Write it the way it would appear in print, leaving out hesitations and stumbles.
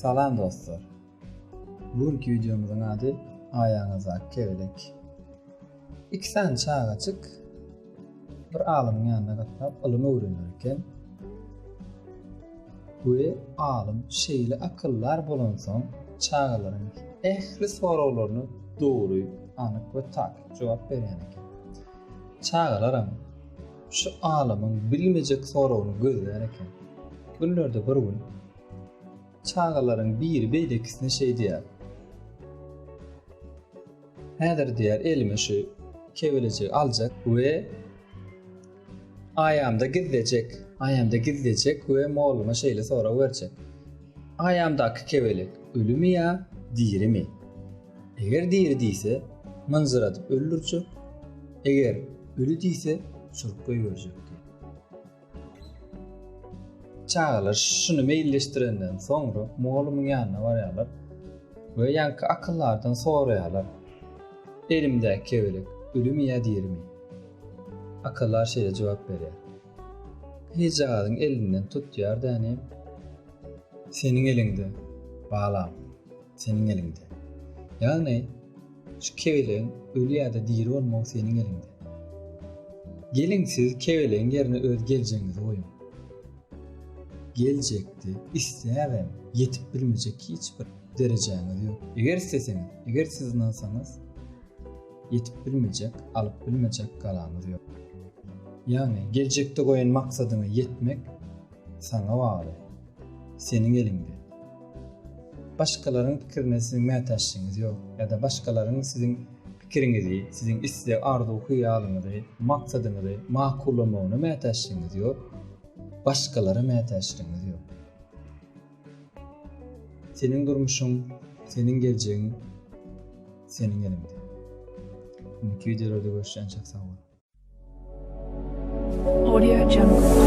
Salam dostlar. Bu günki videomyzyň ady Aýaňyzdaky kebelek. Iki sany çagajyk bir alymyň ýanyna gatnap ylym öwrener eken. We alym şeýle akyldar bolansoň çagalaryň ähli soraglaryna dogry, anyk we takyk jogap berýän eken. Çagalaram şu alymyň bilmejek soragyny gözlär eken. Günlerde bir gün çagalaryň biri beýlekisine şeý diýýär. Häzir diýýär elime şu kebelejigi aljak we aýamda gizlejek, aýamda gizlejek we molluma şeýle sorag berjek. Aýamdaky kebelek ölümi ýa dirimi? Eger diri diýse, mynjyradyp öldürjek, eger öli diýse, uçuryp goýberjek diýýär. Çagalar şuny meýilleşdirenden soňra mugallymyň ýanyna barýarlar we ýaňky akyldardan soraýarlar. Elimdäki kebelek ölümi ýa dirimi? Akyldar şeýle jogap berýär. Gyzjagazyň elinden tutýar dänim. Seniň eliňde, balam, seniň eliňde. Ýagny Şu kebelegiň öli ýa-da diri bolmagy seniň eliňde. Geliň siz kebelegiň ýerine öz geljegiňizi goýuň. Geljekde isläbem ýetip bilmejek hiç bir derejäňiz ýok. Eger isleseňiz, eger siz ynansaňyz, ýetip bilmejek, alyp bilmejek galaňyz ýok. Ýagny geljekde goýan maksadyňa ýetmek saňa bagly. Seniň eliňde. Başgalaryň pikirine siziň mätäçligiňiz ýok ýa-da başgalaryň siziň pikiriňizi, siziň isleg, arzuw, hyýalyňyzy, maksadyňyzy makullamagyna mätäçligiňiz ýok. Başgalara mätäçligiňiz ýok. Seniň durmuşyň, seniň geljegiň seniň eliňde. Indiki wideolarda görüşýänçäk sag boluň. Audio Jungle.